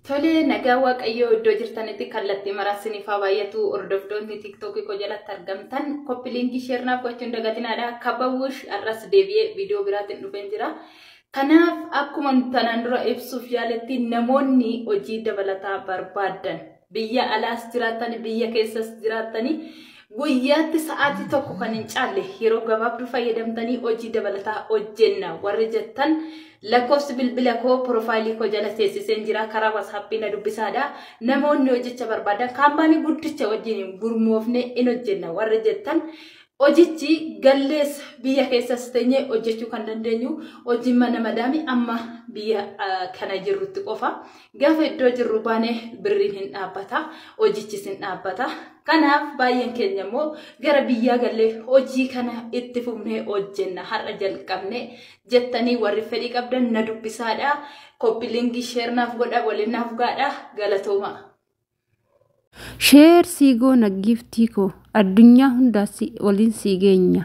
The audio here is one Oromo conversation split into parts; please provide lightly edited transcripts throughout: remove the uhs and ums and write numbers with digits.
Tolee, nagaa Waaqayyoo iddoo jirtanitti kallattii maraa isiniif haa baay'atu. Hordoftoonni TikTokii koo jalatti argamtan, copy linkii, share naaf gochuun dagatinaadha. Kabawush har'as deebi'ee viidiyoo biraatiin dhufeen jira. Kanaaf akkuma tanaan dura ibsuuf yaaletti, namoonni hojii dabalataa barbaaddan, biyya alaas jiraatani, biyya keessas jiraattanii, guyyaatti sa'aatii 1 kan hin caalle yeroo gabaabduu fayyadamtanii hojii dabalataa hojjenna warri jettan, lakkoofsi bilbila koo profileii koo jala teessiseen jira, karaa WhatsAppii na dubbisaadha. Namoonni hojicha barbaadan, kaampaanii guddicha wajjin gurmoofne in hojjenna warri jettan, hojichi galleessa biyya keessas teenyee hojjechuu kan dandeenyu, hojiin mana madaami amma biyya kana jirrutti qofa. Gaafa iddoo jirru baanee birriin hin dhaabbata, hojichis hin dhaabbata. Kanaaf baay'een keenya immoo gara biyyaa gallee hojii kana itti fufnee hojjenna, har'a jalqabne jettanii warri fedhii qabdan na dubbisaadha. Copy linkii, share naaf godha, waliin naaf gaadha, galatooma. Share sii goona, giiftii koo, addunyaa hundaa waliin sii geenya.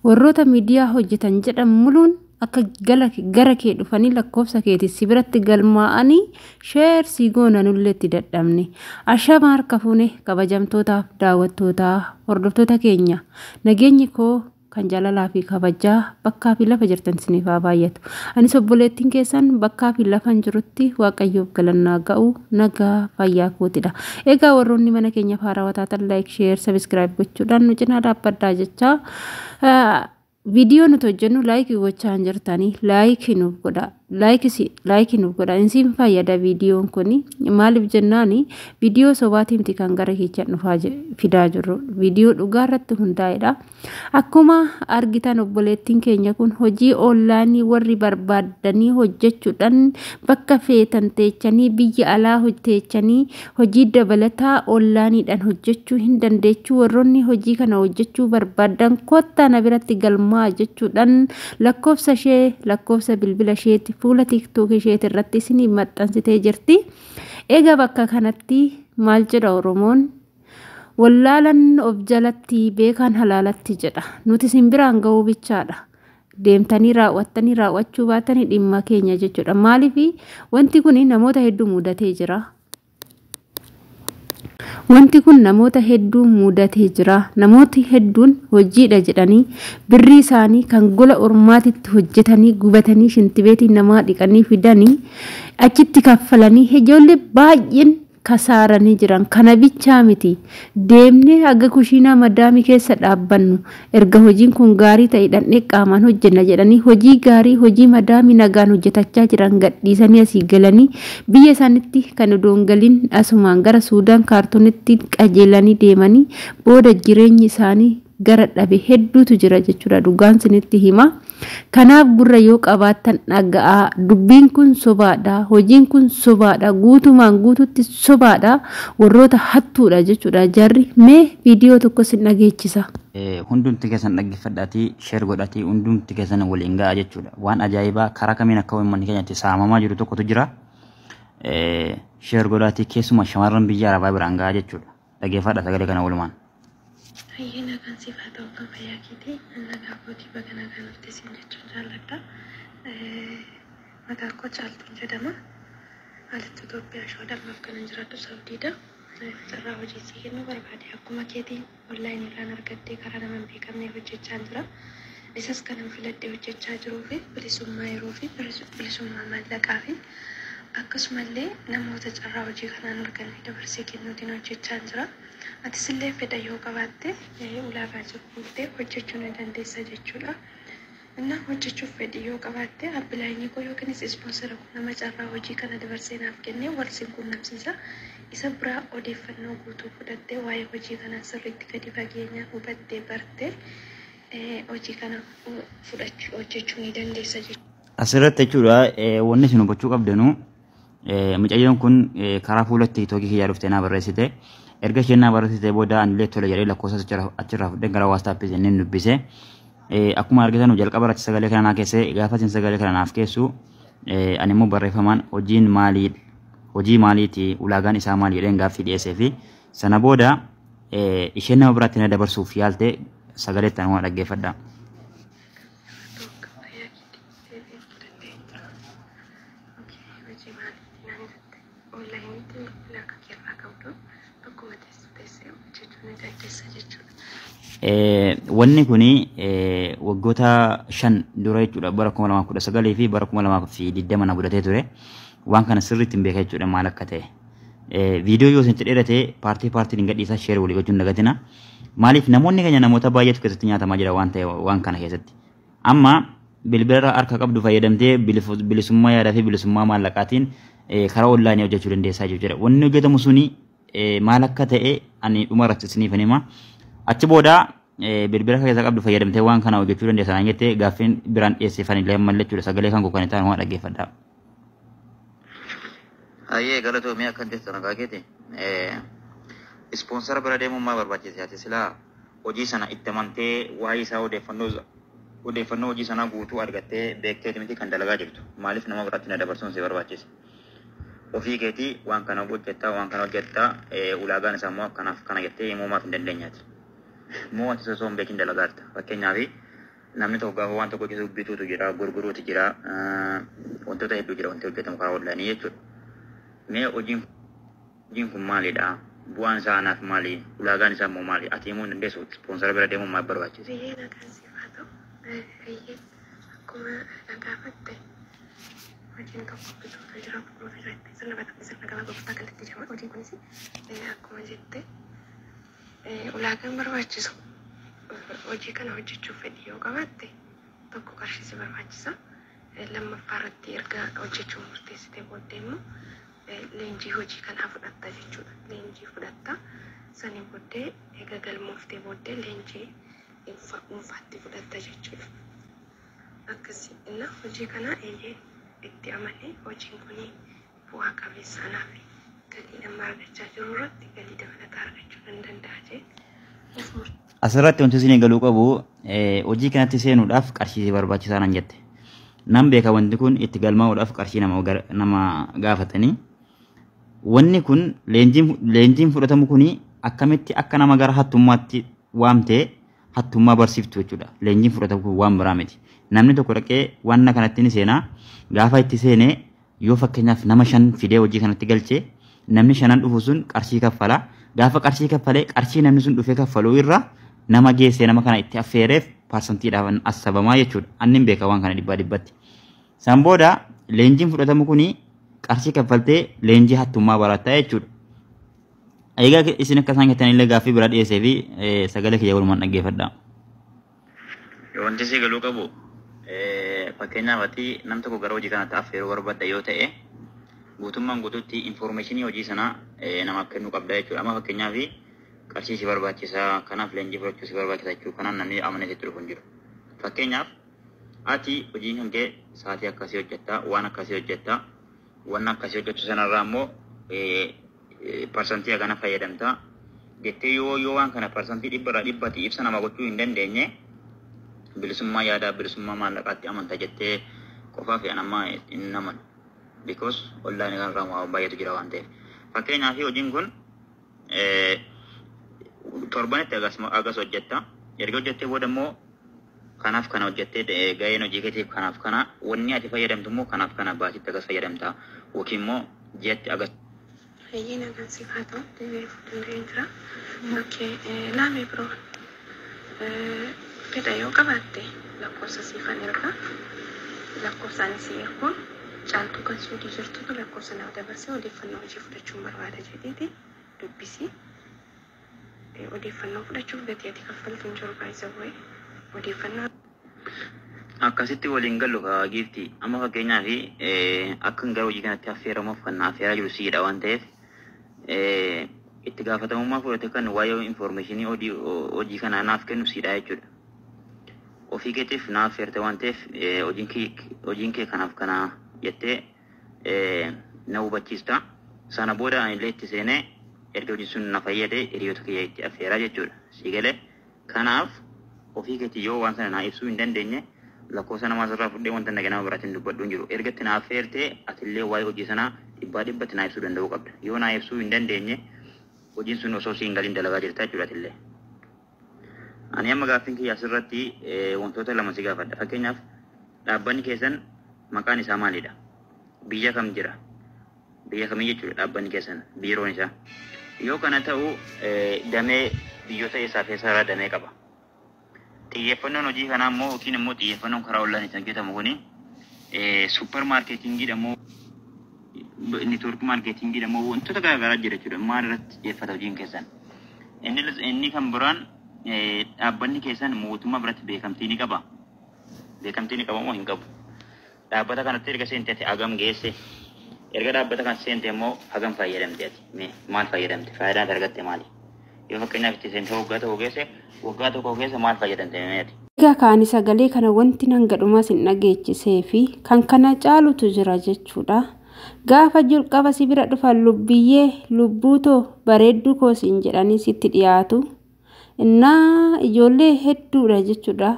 Warroota miidiyaa hojjetan jedhan muluun akka gara kee dhufanii lakkoofsa keetii si biratti galmaa'anii share sii goona, nullee itti dadhabne. Ashama, harka fuune, kabajamtootaaf daawwattootaa, hordoftoota keenya, nageenyi koo kan jaalalaa fi kabajaa bakkaa fi lafa jirtan isiniif haa baay'atu. Anis obboleettiin keessan bakkaa fi lafan jirutti Waaqayyoof galannaa ga'u, nagaa fayyaa kootidha. Egaa warroonni mana keenya haarawaa taatan, like, share, subscribe gochuudhaan nu cinaa dhaabbadhaa jechaa, viidiyoo nuti hojjennu likeii gochaa hin jirtanii, likeii nuuf godha, likeii nuuf godha, isin fayyada. Viidiyoon kun maaliif jennaani, viidiyoo sobaatii miti kan gara keechaan dhufaa fidaa jirru, viidiyoo dhugaa irratti hundaa'edha. Akkuma argitan, obboleettiin keenya kun hojii onlineii warri barbaaddanii hojjechuudhaan bakka feetan teechanii, biyya alaa teechanii hojii dabalataa onlineiidhaan hojjechuu hin dandeechuu, warroonni hojii kana hojjechuu barbaadan kottaa na biratti galmaa jechuudhaan lakkoofsa ishee, lakkoofsa bilbila isheetti fuula TikTok isheeti irratti isinii maxxansitee jirti. Egaa bakka kanatti maal jedha Oromoon? "Wallaalan of jalatti, beekaan halaalatti" jedha. Nuti isin biraan ga'uu bichaadha. Deemtanii raawwattanii raawwachuu baatanii dhimma keenya jechuudha. Maaliif, wanti kun namoota hedduu mudatee jira. Wanti kun namoota hedduu mudatee jira. Namooti hedduun hojiidha jedhanii birrii isaanii kan gola ormaatitti hojjetanii gubatanii, shintibeetii namaa dhiqanii fidanii achitti kaffalanii, ijoollee baay'een kasaaranii jiran. Kana bichaa miti, deemnee haga kushiinaa madaamii keessa dhaabbannu, erga hojiin kun gaarii ta'e dhandhee qaamaan hojjenna jedhanii, hojii gaarii, hojii madaamii nagaan hojjetachaa jiran gadhiisanii asii galanii, biyya isaanitti kan odoon galiin asumaan gara Suudaan kaartoonitti qajeelanii deemanii, booda jireenyi isaanii gara dhabe hedduutu jira jechuudha, dhugaan sinitti hima. Kanaaf gurra yoo qabaattan dhaga'aa. Dubbiin kun sobaadha. Hojiin kun sobaadha. Guutumaan guututti sobaadha. Warroota hattuudha jechuudha jarri. Mee viidiyoo tokko sin dhageechisa. Hundumti keessan dhaggeeffadhaatii, share godhaatii, hundumti keessan waliin ga'a jechuudha. Waan ajaa'ibaa karaa kamiin akka uummanni keenya itti saamamaa jiru tokkotu jira. Share godhaatii, keessumaa shamarran biyya Arabaa biraan ga'a jechuudha. Dhaggeeffadha sagalee kana walumaan. Hayyee, nagaan siif haa ta'u, kan fayyaa keetii, nagaa kootii, baga nagaan dhufte siin jechuun jaalladha. Maqaan koo Caaltuun jedhama. Alitti Itoophiyaa shoo dammaaf kanan jiraadhu Saudiidha. Carraa hojii sii kennuu barbaade, akkuma keetiin onlineiidhaan argadhee karaa nama hin beekamne hojjechaa jira. Isas kanan filadhee hojjechaa jiruu fi bilisummaa yeroo fi bilisummaa maallaqaa fi akkasumallee namoota carraa hojii kanaan arganne dabarsee kennuutiin hojjechaa jira. Atis illee fedha yoo qabaatte, ulaagaa jiru guuttee hojjechuu ni dandeessa jechuudha. Innaa hojjechuuf fedhii yoo qabaatte, uplineii koo yookiinis sponsora koo, nama carraa hojii kana dabarsee naaf kennee, wal sin quunnamsiisa. Isa biraa odeeffannoo guutuu fudhattee, waa'ee hojii kanaa sirriitti gadi fageenyaan hubattee, bartee, hojii kana fudhachuu, hojjechuu ni dandeessa jechuudha. Asirratti jechuudha, wanni isin hubachuu qabdanu, mucayyoon kun karaa fuula TikTokii kiyyaa dhuftee naa barreessite. Erga isheen naa barreessite booda anillee tole jedhee lakkoofsa achirraa fudhee gara WhatsAppii isiniin dubbise. Akkuma argitan, jalqaba irratti sagalee kana naa keessee, gaafa isin sagalee kana naaf keessu, ani immoo barreeffamaan hojiin maalii, hojii maaliiti, ulaagaan isaa maali jedheen gaaffii dhiyeessee fi sana booda isheen nama biraatti na dabarsuuf yaalte, sagalee itti waan dhaggeeffadha. Kan fayyaa keetii deebi'ee fudhadhee jira. Hojii maaliiti naan jette? Onlaayiniitti bilbila akka keerraa qabdu bakkuma teessu teessee hojjechuu ni dandeessa jechuudha. Wanni kuni waggoota 5 dura jechuudha, bara 2019 fi bara 2020 na mudatee ture. Waan kana sirriitti hin beeka jechuudha maal akka ta'e. Viidiyoo yoo isinitti dheerate paartii paartiin hin gadhiisaa, share walii gochuun dagatina. Maaliif namoonni keenya namoota baay'eetu keessatti nyaatamaa jira waan ta'e waan kana keessatti. Amma bilbila harka qabdu fayyadamtee bilisummaa yaadaa fi bilisummaa maallaqaatiin karaa onlaayinii hojjechuu dandeessaa jechuudha. Wanni hojjetamu suni maal akka ta'e ani dhuma irratti isiniif hima. Achi booda bilbila keessa qabdu fayyadamtee waan kana hojjechuu dandeessaa naan jettee gaaffiin biraan dhiyeesseefan illee ammallee jechuudha. Sagalee kan koo kan ta'an waan dhaggeeffadhaa. Ayyee, galatoomii. Akkan teessan nagaa keeti. Ispoonsara bira deemuun maa barbaachise? Ati silaa hojii sana itti amantee waa'ee isaa odeeffannoo hojii sanaa guutuu argattee beektee miti kan dalagaa jirtu. Maaliif nama biraatti na dabarsuun si barbaachise? Ofii keetii waan kana hojjettaa, waan kana hojjettaa, ulaagaan isaa immoo akkanaaf kana jettee himuu maaf hin dandeenyaati? Moo ati osoo hin beekin dalagaa jirta? Fakkeenyaaf, namni tokko gaafa waan tokko hojjetu bituutu jira, gurguruutu jira, wantoota hedduu jira wanti hojjetamu karaa onlaayinii jechuudha. Mee hojiin kun maalidha? Bu'aan isaa anaaf maali? Ulaagaan isaa immoo maali? Ati himuu hin dandeessu. Ispoonsara bira deemuun maal barbaachise? Biyyee, nagaan siif haa ta'u. Biyyee, akkuma na gaafatte hojiin tokko bituutu jira, gurguruutu jira. Sirna gabaa gurgurtaa kallattii jedhama. Hojiin kunis akkuma jette ulaagaan barbaachisu hojii kana hojjechuuf fedhii yoo qabaatte tokko qarshii si barbaachisa. Lammaffaa irratti erga hojjechuuf murteessitee booddee immoo leenjii hojii kanaa fudhatta jechuudha. Leenjii fudhatta. Sanii booddee eega galmooftee booddee leenjii dhuunfaatti fudhatta jechuudha. Akkasii inna hojii kana eeyyee itti amanee hojiin kun bu'aa qabeessa anaaf galii nama argachaa jiru irratti galii dabalataa argachuu nan danda'a jee of murteessa. Asirratti wanti isin galuu qabu, hojii kanatti seenuudhaaf qarshii si barbaachisaa naan jette. Nan beeka, wanti kun itti galmaa'uudhaaf qarshii nama gaafatanii. Wanni kun leenjiin fudhatamu kuni akkamitti akka nama gara hattummaatti waamtee hattummaa barsiiftu jechuudha. Leenjiin fudhatamu kun waan biraa miti. Namni tokko dhaqee wanna kanatti ni seenaa. Gaafa itti seenee yoo fakkeenyaaf nama 5 fidee hojii kanatti galchee, namni shanan dhufu sun qarshii kaffala. Gaafa qarshii kaffalee, qarshii namni sun dhufee kaffaluu irra nama geessee nama kana itti affeereef parsantiidhaaf assabamaa jechuudha. Anni hin beeka waan kana dhibbaa dhibbatti. San booda leenjiin fudhatamu kuni qarshii kaffaltee leenjii hattummaa barattaa jechuudha. Egaa isin akka isaan jettan illee gaaffii biraa dhiyeessee fi sagalee kiyya walumaan dhaggeeffadhaa. Wanti si galuu qabu, fakkeenyaaf ati nam tokko gara hojii kanatti affeeruu barbaadda yoo ta'e, guutummaan guutuutti infoormeeshinii hojii sanaa namaaf kennuu qabda jechuudha. Amma fakkeenyaaf qarshii si barbaachisa, kanaaf leenjii fudhachuu si barbaachisa jechuudha. Kanaaf namni amanee sitti dhufu hin jiru. Fakkeenyaaf ati hojiin kan kee sa'aatii akkasii hojjettaa, waan akkasii hojjettaa, waan akkasii hojjechuu sanarraa immoo parsantii hagana fayyadamtaa jettee yoo waan kana parsantii dhibbarraa dhibbatti ibsa nama gochuu hin dandeenye, bilisummaa yaadaa, bilisummaa maallaqaatti amanta jettee qofaaf an amma hin amanu. Because onlaayinii kanarraa waan baay'eetu jira waan ta'eef. Fakkeenyaaf hojiin kun torbanitti agas hojjetta. Erga hojjettee booda immoo kanaaf kana hojjettee gaheen hojii keetiif kanaaf kana, wanni ati fayyadamtu immoo kanaaf kana, baasitti agas fayyadamta yookiin immoo ji'atti agas. Hayyee, nagaan siif haa ta'u, deebi'uu danda'een jira. Okay, laamee biroo fedha yoo qabaatte lakkoofsa siifan ergaa. Lakkoofsaan si erguun Caaltuu kan Suudii jirtutu lakkoofsa nama dabarsee odeeffannoo hojii fudhachuun barbaada jedheeti dubbisi. Odeeffannoo fudhachuuf gatii ati kaffaltu hin jiru, baay'isa. Odeeffannoo Akkasitti waliin gallu kaa giifti. Amma fakkeenyaaf akka gara hojii kanatti affeeramuuf kan na affeeraa jiru siidha waan ta'eef, itti gaafatamummaa fudhate kan waa'ee infoormeeshinii hojii kanaa naaf kennu siidha jechuudha. Ofii keetiif na affeerte waan ta'eef, hojiin kee kanaaf kana jettee na hubachiista. Sana booda ani illee itti seenee erga hojiin sun na fayyade hiriyoota kiyya itti affeeraa jechuudha. Si galee? Kanaaf ofii keetii yoo waan sana naa ibsuu hin dandeenye, lakkoofsa namaa sirraa fudhee wanta naga nama biraatiin dubbadhu hin jiru. Erga itti na affeertee atillee waa'ee hojii sanaa dhibbaa dhibbatti naa ibsuu danda'uu qabda. Yoo naa ibsuu hin dandeenye, hojiin sun osoo siin galiin dalagaa jirta jechuudha atillee. Ani amma gaaffiin kiyya asirratti wantoota lama si gaafadha. Fakkeenyaaf, dhaabbanni keessan maqaan isaa maalidha? Biyya kam jira? Biyya kamii jechuudha dhaabbanni keessan biiroon isaa. Yoo kana ta'u damee biyyoota eessaa fi eessaarraa damee qaba. Xiyyeeffannoon hojii kanaa immoo yookiin immoo xiyyeeffannoon karaa onlaayiniitiin hojjetamu kuni super marketingiidha moo network marketingiidha moo wantoota garaagaraa jira jechuudha. Maal irratti xiyyeeffata hojiin keessan? Inni kan biraan dhaabbanni keessan mootummaa biratti beekamtii ni qaba. Beekamtii ni qaba moo hin qabu? Dhaabbata kanatti erga seente ati hagam geesse? Erga dhaabbata kana seente immoo hagam fayyadamte ati? Mee maal fayyadamte? Faayidaan ati argatte maali? Yoo fakkeenyaaf itti seente waggaa tokko keessa, waggaa tokko keessa maal fayyadamte mee ati? Egaa kaani sagalee kana wanti nan gadhumas hin dhageechisee fi kan kana caalutu jira jechuudha. Gaafa jalqaba si bira dhufan lubbiyyee lubbuutoo bareedduu koo siin jedhanii sitti dhiyaatu. Innaa ijoollee hedduudha jechuudha.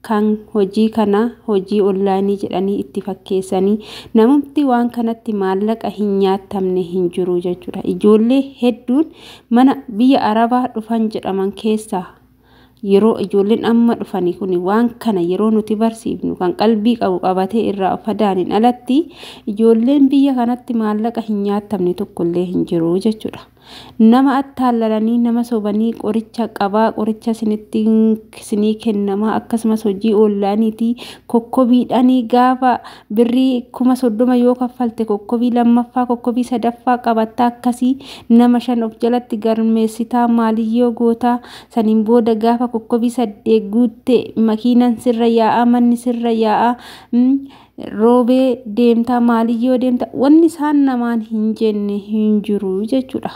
Kan hojii kana hojii onlaayinii jedhanii itti fakkeessanii namumti waan kanatti maallaqa hin nyaatamne hin jiru jechuudha. Ijoollee hedduun mana biyya Arabaa dhufan jedhaman keessaa yeroo ijoolleen amma dhufanii kun waan kana yeroo nuti barsiifnu kan qalbii qabu qabatee irraa of fadaaniin alatti ijoolleen biyya kanatti maallaqa hin nyaatamne tokkollee hin jiru jechuudha. Nama attaallalanii nama sobanii qoricha qabaa qoricha sinii kennamaa akkasumas hojii onlaayiniitii kokkobiidhaanii gaafa birrii 30,000 yoo kaffalte kokkobii lammaffaa kokkobii sadaffaa qabattaa akkasii nama 5 of jalatti galmeessitaa maaliyyoo gootaa saniin booda gaafa kokkobii 8 guutte makiinan sirra yaa'aa manni sirra yaa'aa roobee deemtaa maaliyyoo deemtaa wanni isaan namaan hin jenne hin jiru jechuudha.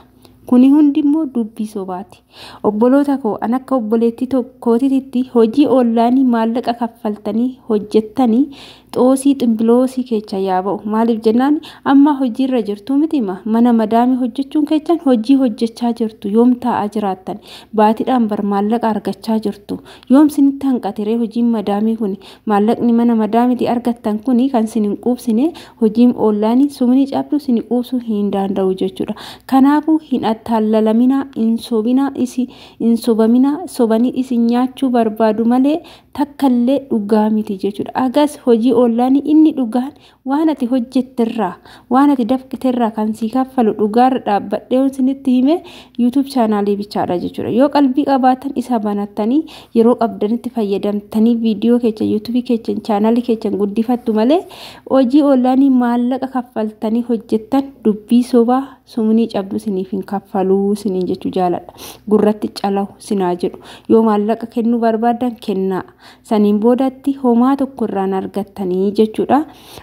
Kuni hundi immoo dubbii sobaati. Obboloota koo an akka obboleettii tokkootitti hojii onlaayinii maallaqa kaffaltanii hojjettanii xoosii ximbiloosii keessa yaa ba'u. Maaliif jennaan amma hojiirra jirtu mitima mana madaamii hojjechuun keessan hojii hojjechaa jirtu yoom taa'aa jiraattan baatiidhaan bar maallaqa argachaa jirtu yoom sinitti hanqatiree hojiin madaamii kun maallaqni mana madaamiitii argattan kuni kan sin hin quubsine hojiin onlaayinii sumni cabdu sin quubsuu hin danda'u jechuudha. Kanaafuu hin attaallalamina, hin sobina, hin sobamina, sobanii isin nyaachuu barbaadu malee takkallee dhugaa miti jechuudha. Agas hojii onlaayinii inni dhugaan waan ati hojjetterraa waan ati dafqiterraa kan sii kaffalu dhugaarra dhaabbadhee isinitti hime YouTube chaanaalii bichaadha jechuudha. Yoo qalbii qabaatan isa banattanii yeroo qabdanitti fayyadamtanii viidiyoo keessa YouTube keessa chaanaalii keessa guddifattu malee hojii onlaayinii maallaqa kaffaltanii hojjettan dubbii sobaa sumnii cabdu isiniif hin kaffaluu isiniin jechuu jaaladha. Gurratti calawu sinaa jedhu yoo maallaqa kennuu barbaadan kennaa saniin boodatti homaa tokko irraan argattanii jechuudha.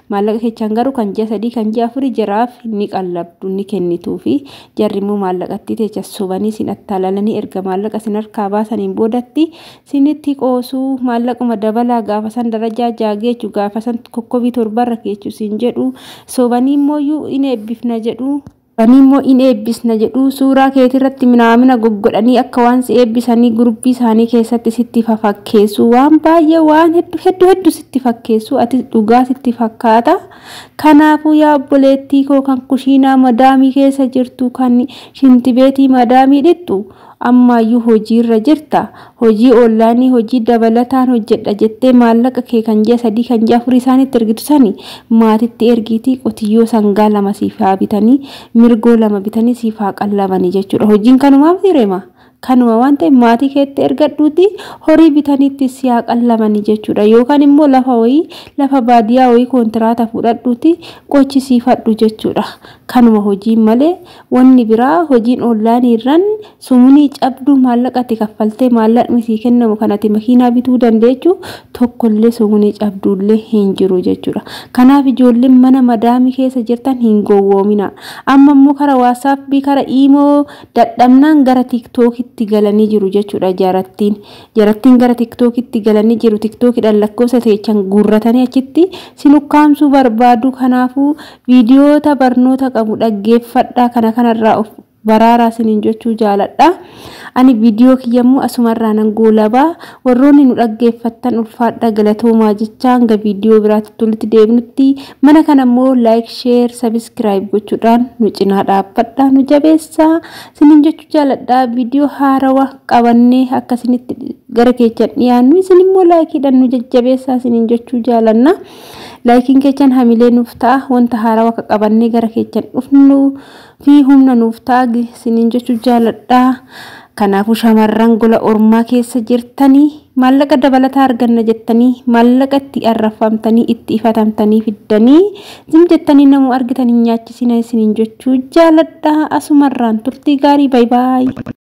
Maallaqa keessan garuu kan ji'a 3 kan ji'a 4 jaraaf ni qallabdu ni kennituu fi jarri immoo maallaqatti teecha sobanii sin attaalalanii erga maallaqa sin harkaa baasaniin boodatti sinitti qoosuu maallaquma dabalaa gaafa san darajaa jaageechu gaafa san kokkobii 7 keechu sin jedhu sobanii immoo in eebbifna jedhu. Sobanii immoo in eebbisna jedhu suuraa keetirratti minaamina goggodhanii akka waan si eebbisanii gurbii isaanii keessatti sitti fafakkeessu waan baay'ee waan hedduu hedduu hedduu sitti fakkeessu ati dhugaa sitti fakkaata. Kanaafuu yaa obboleettii koo kan kushiinaa madaamii keessa jirtu kan shintibeetii madaamii dhittu ammayyuu hojiirra jirta hojii onlaayinii hojii dabalataan hojjedha jettee maallaqa kee kan ji'a 3 kan ji'a 4 isaanitti ergitu sani maatitti ergiitii qotiyyoo sangaa 2 siif haa bitanii mirgoo 2 bitanii siif haa qallabanii jechuudha. Hojiin kanumaaf hireema. Kanuma waan ta'eef maatii keetti ergadhuuti horii bitaniitti si haa qallamanii jechuudha. Yookaan immoo lafa wayii lafa baadiyyaa wayii kontiraata fudhadhuuti qochisiifadhu jechuudha. Kanuma hojiin malee wanni biraa hojiin onlaayinii irraan sumnii cabduu maallaqa ati kaffaltee maallaqni sii kennamu kan ati makiinaa bituu dandeechu tokkollee sumnii cabduullee hin jiru jechuudha. Kanaaf ijoolleen mana madaamii keessa jirtan hin gowwoomina. Amma immoo kara waatsaappii kara iimoo dadhabnaan gara tiiktookitti galanii jiru jechuudha. Jarattiin gara tiiktookitti galanii jiru. Tiiktookiidhaan lakkoofsa teechan guurratanii achitti sin ukkaamsuu barbaadu. Kanaafuu viidiyoota barnoota qabu dhaggeeffadhaa kana kanarraa of baraaraa isiniin jechuu jaaladha. Ani viidiyoo kiyyammoo asumarraa nan goolabaa warroonni nu dhaggeeffattan ulfaadha galatoomaa jecha hanga viidiyoo biraatti tolitti deebinutti mana kana immoo laayik sheer sabiskiraayib gochuudhaan nu cinaa dhaabbadha nu jabeessaa isiniin jechuu jaaladha. Viidiyoo haarawaa qabannee akka isinitti gara keechan dhiyaannu isin immoo laayikiidhaan nu jajjabeessaa isiniin jechuu jaalanna. Laayikiin keessan hamilee nuuf ta'a. Wanta haarawaa akka qabannee gara keessan dhufnu fi humna nuuf ta'a isiniin jechuu jaaladha. Kanaafuu shamarran gola ormaa keessa jirtanii maallaqa dabalataa arganna jettanii maallaqa itti arrafamtanii itti ifatamtanii fiddanii zim jettanii namuu argitan hin nyaachisina isiniin jechuu jaaladha. Asumarraan turtii gaarii, baay baay.